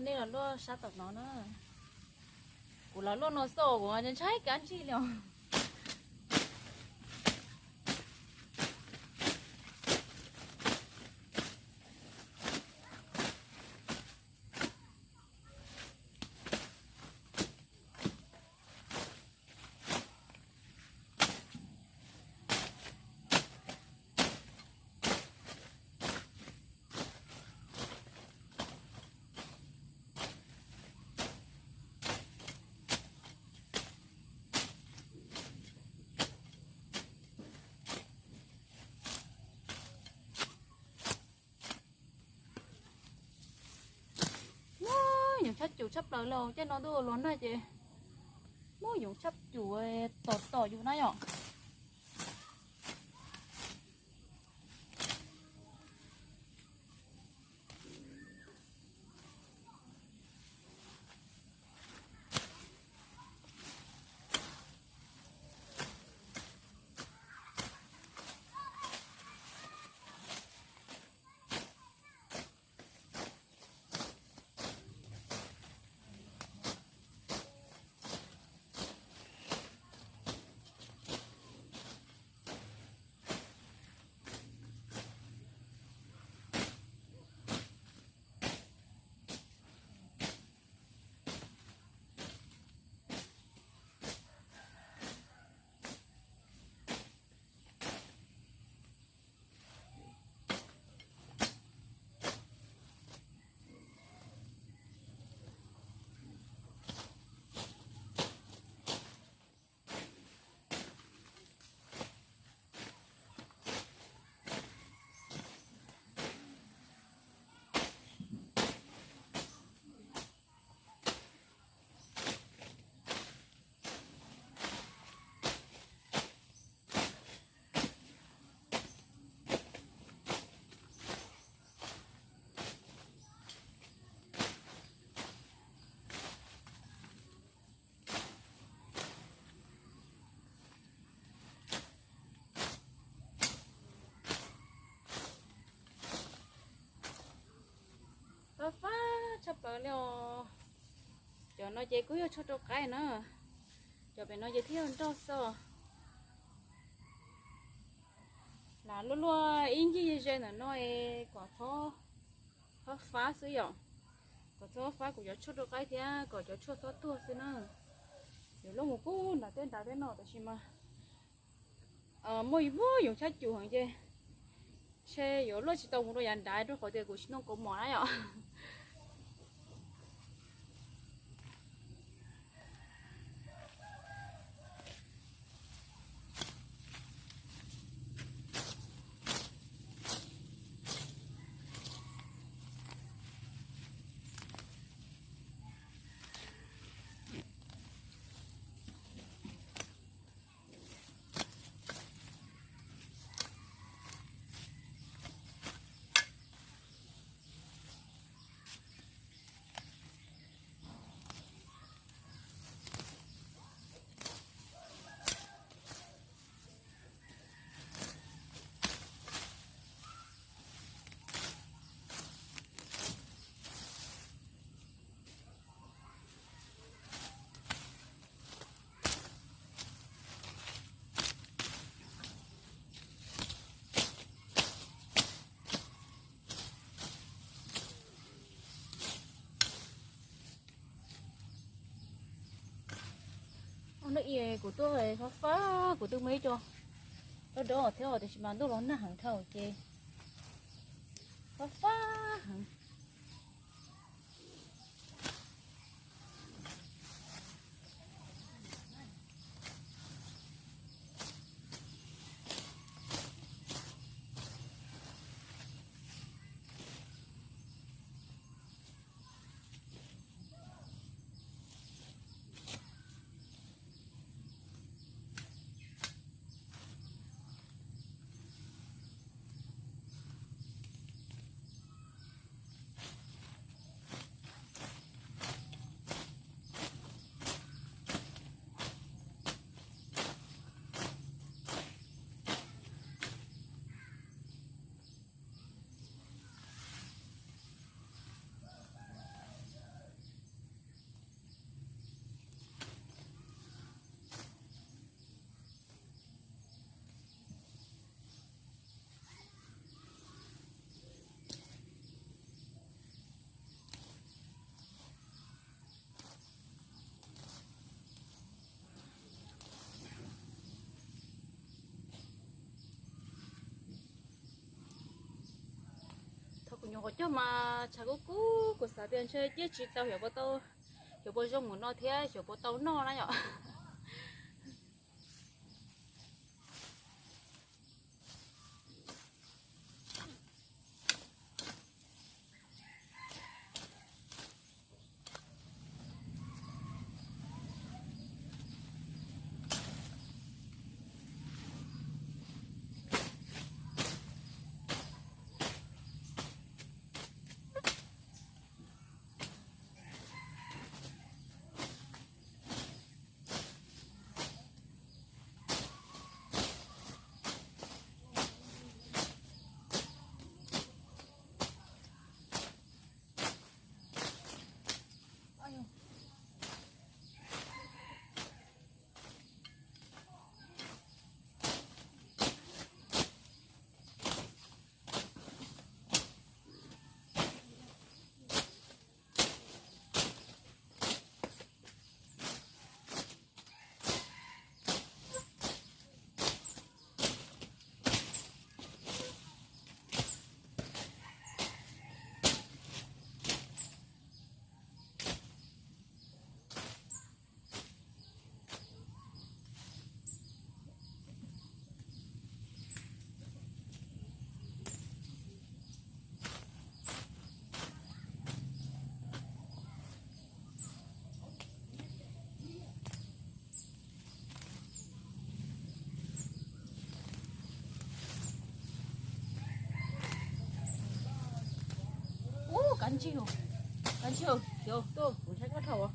Nej los luaj sab tom no na. Kuv los luaj no xwb kuv ntshai kab ntsig li os. Muaj yoov tshaj cum tshaj plaws li, caij no ntuj los nag ces muaj yoov tshaj cum tom tom yus na yom. Fab fab tshaj plaws li os. Cov no ces kuj yog tshuaj rau qaib na. Cov pem no ces thiaj yog nroj xwb. Lam luaj luaj ib ncig ze ze ntawm no es kom txhob fab fab xwb yom. Kom txhob fab kuv cov tshuaj rau qaib thiab kom cov tshuaj txhob tuag xwb na. Yuav luaj mus pub nram tej nrad tej no tab sis mas muaj ib muaj yoov tshaj cum heev ces ntshe yuav luaj tsis tau mus rau yav nrad rau qhov tias kuv tsis noj kaus mom na yom. Ua no es kuv tuaj fab fab kuv twb muaj ib co dob dob thiab tiam sis mas ntuj los nag heev dhau ces fab fab heev. Cog mas tshav kub kub, kuv xav tias ntshe ciaj tsis tau, xyov puas tau, xyov puas zoo mus no thiab xyov puas tau noj na yom. Ub, kab ntsig, kab ntsig, tuaj, kuv saib koj dhau.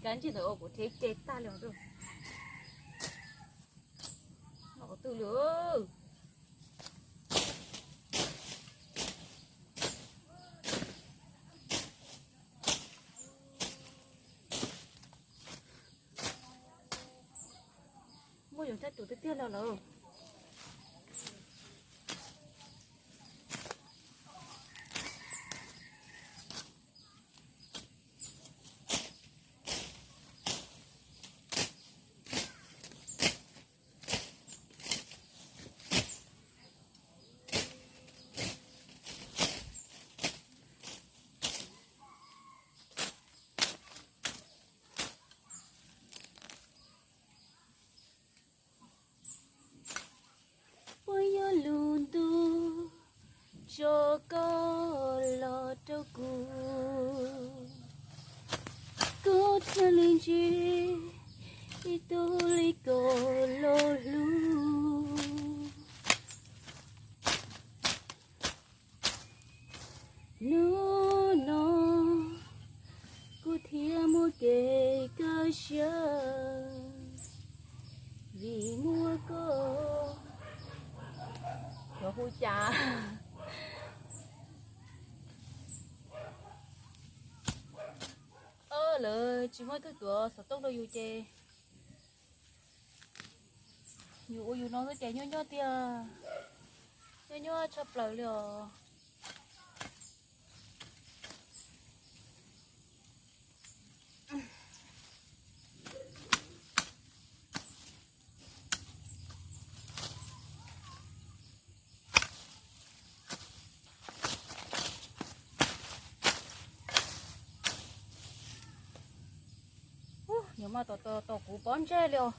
Kab ntsig ntawd ua kuv thiab ces tag li os. Noj qhov twg li. Muaj yoov thaj tus tiag tiag los lawm. Puas yog lub ntuj tso koj los rau kuv, kuv thiaj li ntsib ib tug li koj los hlub. Hnub no kuv thiaj muaj kev kaj siab vim muaj koj. Cov hu cas? Lawv tsis muaj ib tug tuav xov tooj rau yus ces yus ua yus no xwb ces nyob nyob tiag, nyob nyob tshaj plaws li os. Nyob mas tos tos kuv pob ntseg li os.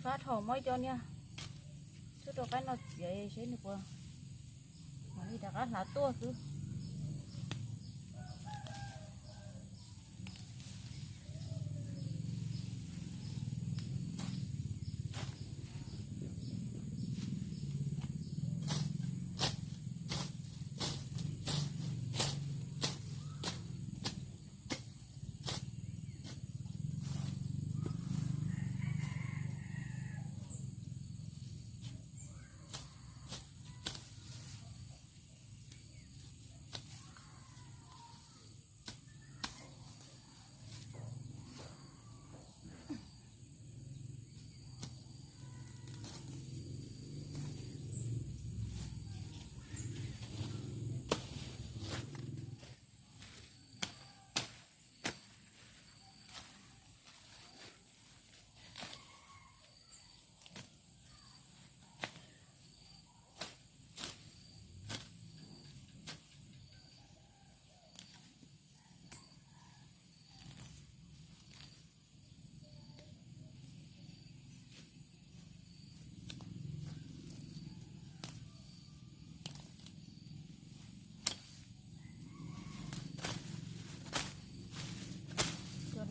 Fab dhau, muab ib co niag tub rau qaib no txiav seb nws puas mam li rov qab hlav tuaj xwb.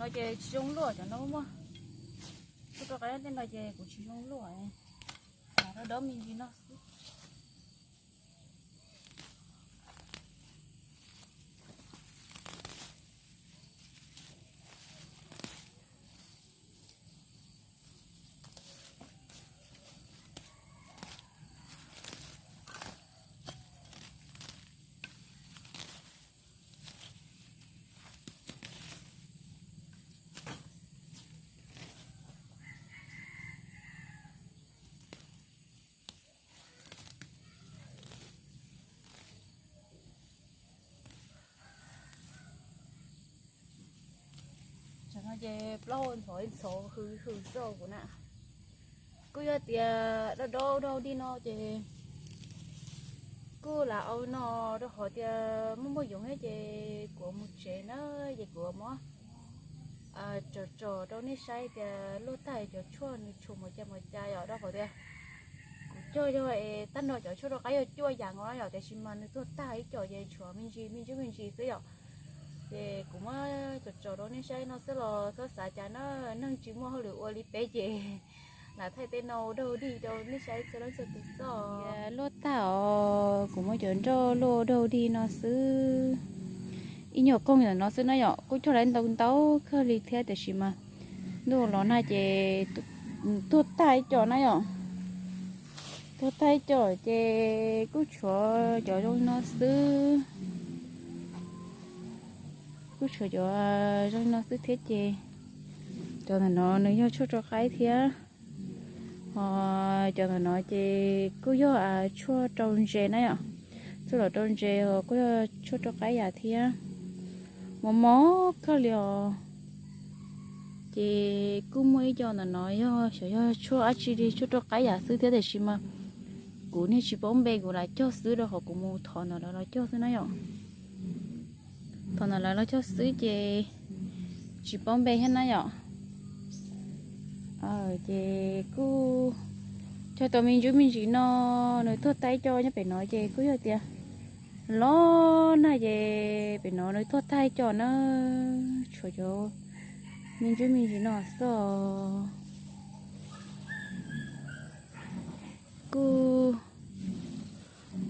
Ces tsis zoo luaj cov no muaj. Tshuaj rau qaib tej no ces kuv tsis zoo luaj, dob dob me ntsis no xwb. Tam no ces plaub hau ntxhov ntxhov hws hws xwb kuv na. Kuj yog tias dob dob dob dig no ces kuj lam ua no rau qhov tias muaj muaj yoov thiab ces kuv mus tsev na, ces kuv muab tsom tsom rau nej saib tias luaj tag cov tshuaj nws tshuav mus cas mus cas yom, rau qhov tias kuv cog yog es tag nrho cov tshuaj rau qaib yog cuaj yam no yom, tiam sis mas nws tuag tag ib co ces tshuav me ntsis me ntsis me ntsis xwb yom. Ces kuv muab tsom tsom rau nej saib no xwb los txhob xav cas na, neeg tsis muaj hauj lwm ua li peb ces lam thaij tej no daug dig rau nej saib txhua leej txhua tus xwb. Luaj tag os, kuv muab cov nroj luaj daug dig no xwb. Ib nyuag koog ntawm no xwb na yom, kuj cog lawv ntau ntau kawg li thiab tiam sis mas ntuj los nag ces tuag tag ib co na yom. Tuag tag ib co ces kuj tshuav cov zoo li no xwb. Kuj tshuav cov zoo li no xwb thiab ces cov ntawm no nws yog tshuaj rau qaib thiab. Ho cov ntawm no ces kuj yog tshuaj rau ntses na yom. Tshuaj los rau ntses kuj yog tshuaj rau qaib yam thiab. Mos mos kawg li os. Ces kuj muaj ib co ntawm no yog xyov yog tshuaj dab tsi li, tshuaj rau qaib yam xwb thiab tiam sis mas kuv niag tsis paub npe, kuv lam cog xwb rau qhov kuv mus thov ntawm lawv los cog xwb na yom. Thov ntawm lawv los cog xwb ces tsis paub npe thiab na yom. Ces kuj cog tau me ntsis me ntsis no, nws tuag tag ib co nyob pem no ces kuj yog tias los nag ces pem no nws tuag tag ib co na, tshuav cov me ntsis me ntsis no xwb. Kuj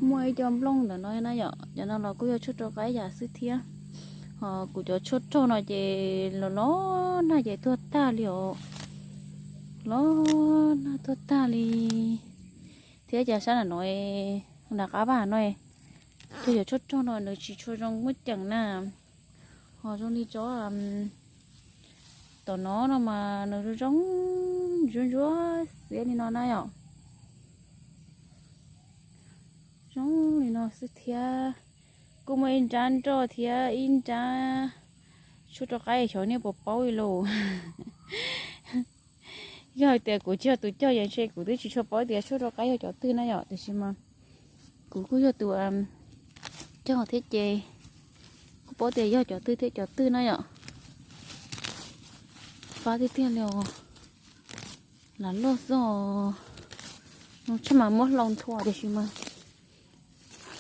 muaj ib co nplooj ntawm no na yom, cov no los kuj yog tshuaj rau qaib yam xwb thiab. Ho kuv cov tshuaj raug no ces los los nag ces tuag tag li os, los nag tuag tag li. Thiab cas sab nram no, nram qab vaj no, cov tshuaj raug no nws tsis tshua zoo muaj ceem na. Ho zoo li tsob tom no no mas nws zoo zoo ntsuab ntsuab xiab li no na yom. Zoo li no xwb thiab. Kuj muaj ib nrab nroj thiab ib nrab tshuaj rau qaib, xyov nej puas paub li lauj. Yog hais tias kuv tsis yog tus cog ces ntshe kuv twb tsis tshua paub tias tshuaj rau qaib yog cov twg na yom, tiam sis mas kuv kuj yog tus cog thiab ces kuj paub tias yog cov twg thiab cov twg na yom. Fab tiag tiag li os. Lam luaj xwb os. Tshaj mas muab hlau nthua tiam sis mas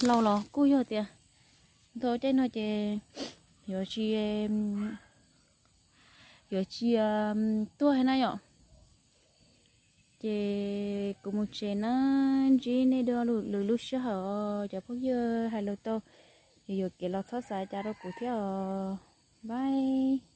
hlau los kuj yog tias nthua caij no ces yuav tsis, yuav tsis tuag na yom. Ces kuv mus tsev na, ntsib nej dua lwm lub sij hawm os cov phooj ywg, hais lus tau es yuam kev los txhob xav cas rau kuv thiab os. Bye.